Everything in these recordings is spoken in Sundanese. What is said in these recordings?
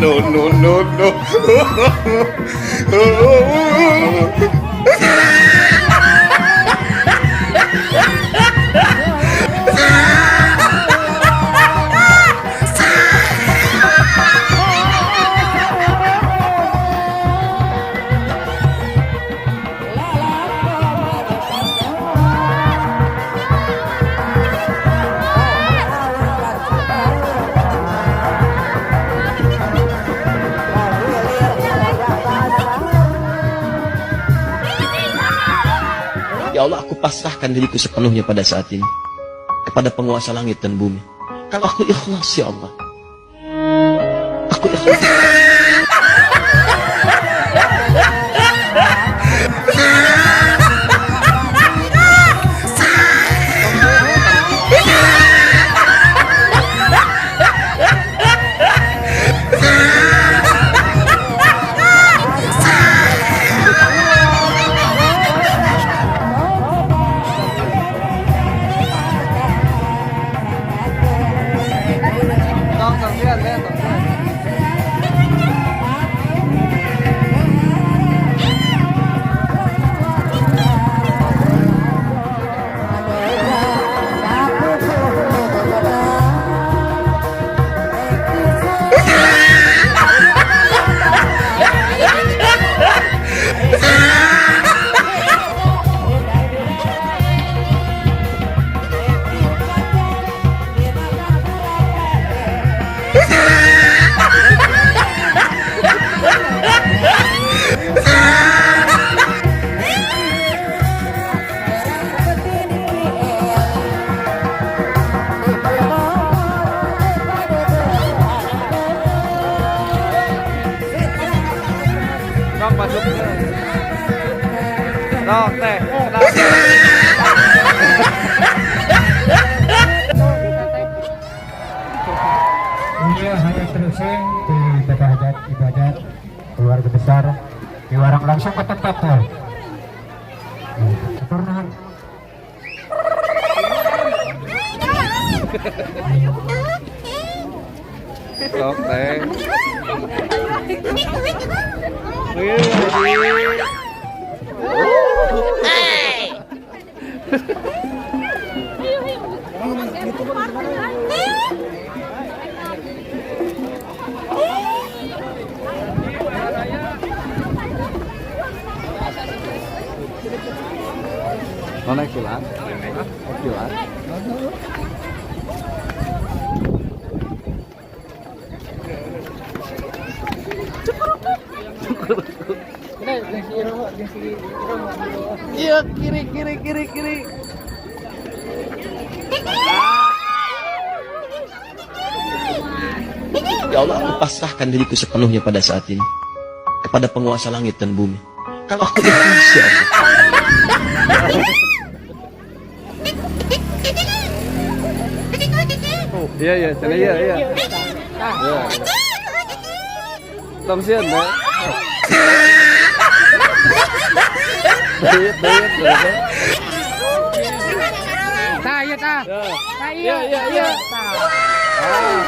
No, no, no, no. Ya Allah, aku pasrahkan diriku sepenuhnya pada saat ini kepada penguasa langit dan bumi. Kalau aku ikhlas, ya Allah, aku ikhlas. Tong, tong, lihat, lihat, tong. Dong, masuk. Dong, teh. Iya, hanya terusin di ibadah hajat ibadat keluarga besar diwarang langsung ke tempat tuh. Atur nuhun. Sok, teh. Wih, Mana kilat? Kilat. Iya, kiri, kiri, kiri, kiri. Ya Allah, aku pasrahkan diriku sepenuhnya pada saat ini kepada penguasa langit dan bumi. Kalau aku ikhlas, ya Allah. Iya, iya, sana iya, iya. Iya. Tong sieun, teh. Duit, duit, duit. Tah, iya tah. Tah, Iya, iya, iya. Tah. Ah.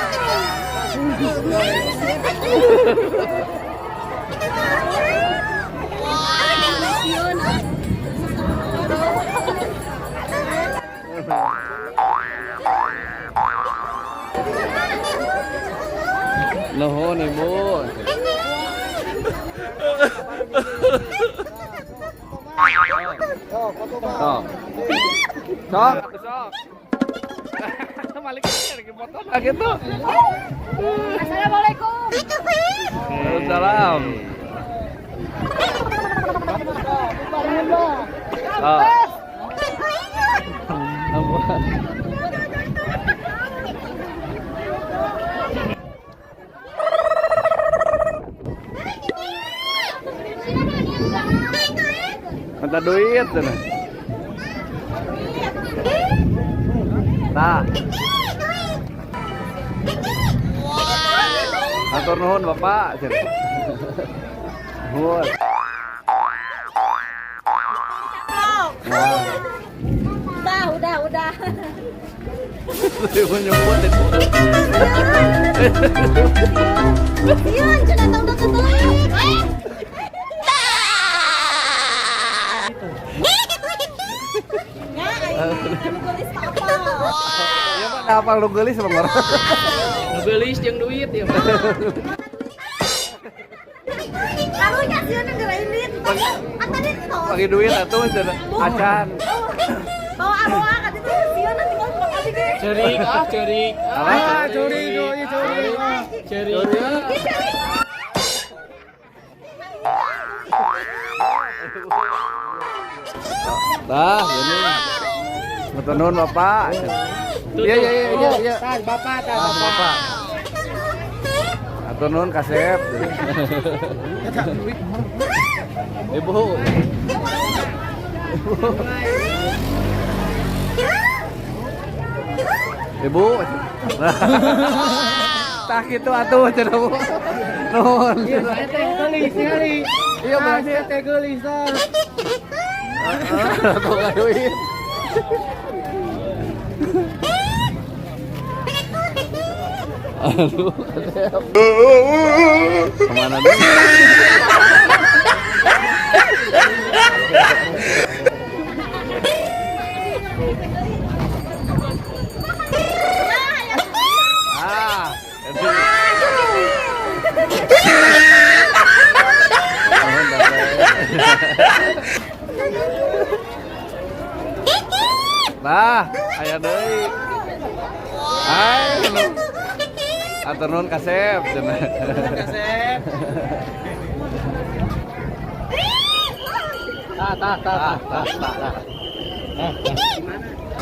Nuhun, Ibu. Sok. Sok, sok. Malik lagi foto gitu. Assalamualaikum. Waalaikumsalam. Ah. Ampun. Minta duit cenah. Tah. Hatur nuhun Bapak. Nuhun. Udah. Nyebut itu. Iya, jangan tahu udah ketelik. Ya, anu geulis apa? Iya, Pak, apa lu geulis Bang? Nu geulis jeung duit ya, Pak. Karunya sieun ngerain duit. Atau tos. Pagi duit atuh cenah. Acan. Bawa ka ditu sieun tinggal pakai ge. Cerik ah, cerik. Ah, curi, curi, curi. Cerik. Tah, ini. Hatur nuhun Bapak. Iya, iya, iya, iya. Tah, Bapak, tah, Bapak. Hatur nuhun kasep. Ibu. Ibu. Tah kitu atuh cenah Bu. Nuhun. Iya, saya teh geulis ningali. Iya, berarti Saya teh geulis tah. Tuh duit. Aduh, kemana deh? Ah, nah, aya deui. Hai, atur nuhun kasep cenah. Kasep. Tah, tah, tah, tah, tah, tah.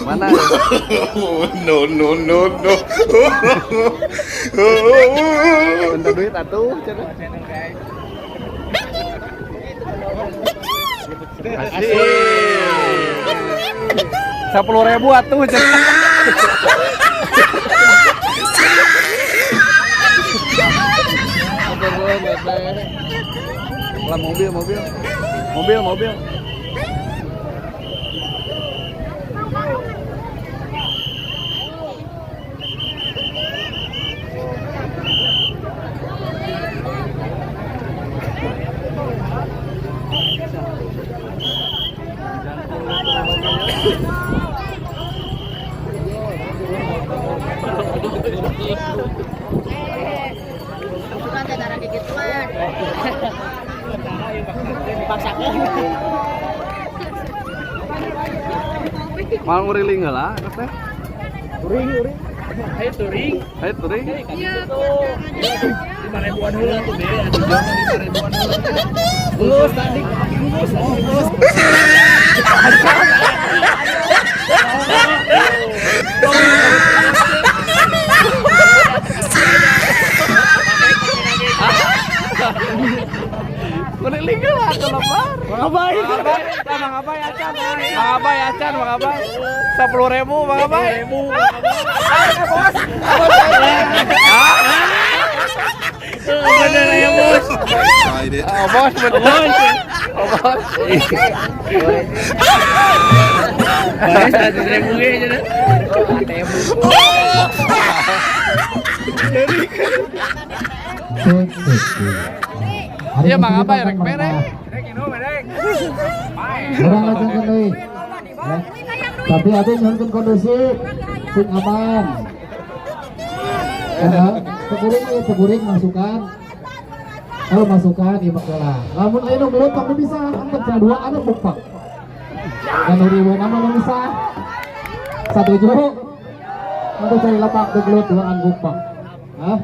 Mana? No, no, no, no. Bentar duit atuh cenah. Asik. 10.000 atuh cenah. Lah mobil, mobil. Mobil, mobil. Mal nguriling heula teh. Uring, uring. Ayo touring. Ayo touring. Iya. 5.000-an heula tuh be. 5.000-an heula. Geus tadi geus geus. Nguriling heula atuh lebar. Mang Abai. Mang Abai acan. Mang Abai acan, Mang Abai. 10.000 Mang Abai. 10.000. Bos. Bener ya, Bos. Oh, bos, bener. Oh, bos. Bae 100.000 ge cenah. ATM. Iya, Mang Abai rek mere. Urang lajengkeun deui. Tapi abdi nyuhunkeun kondusif, sing aman. Teguring ieu teguring masukan. Kalau masukan ieu mah lah. Lamun aya nu gelut tapi bisa antep cenah dua anu bukpak. Dan nu riweuh mah bisa. Satuju. Untuk cari lapak gelut duaan bukpak. Hah?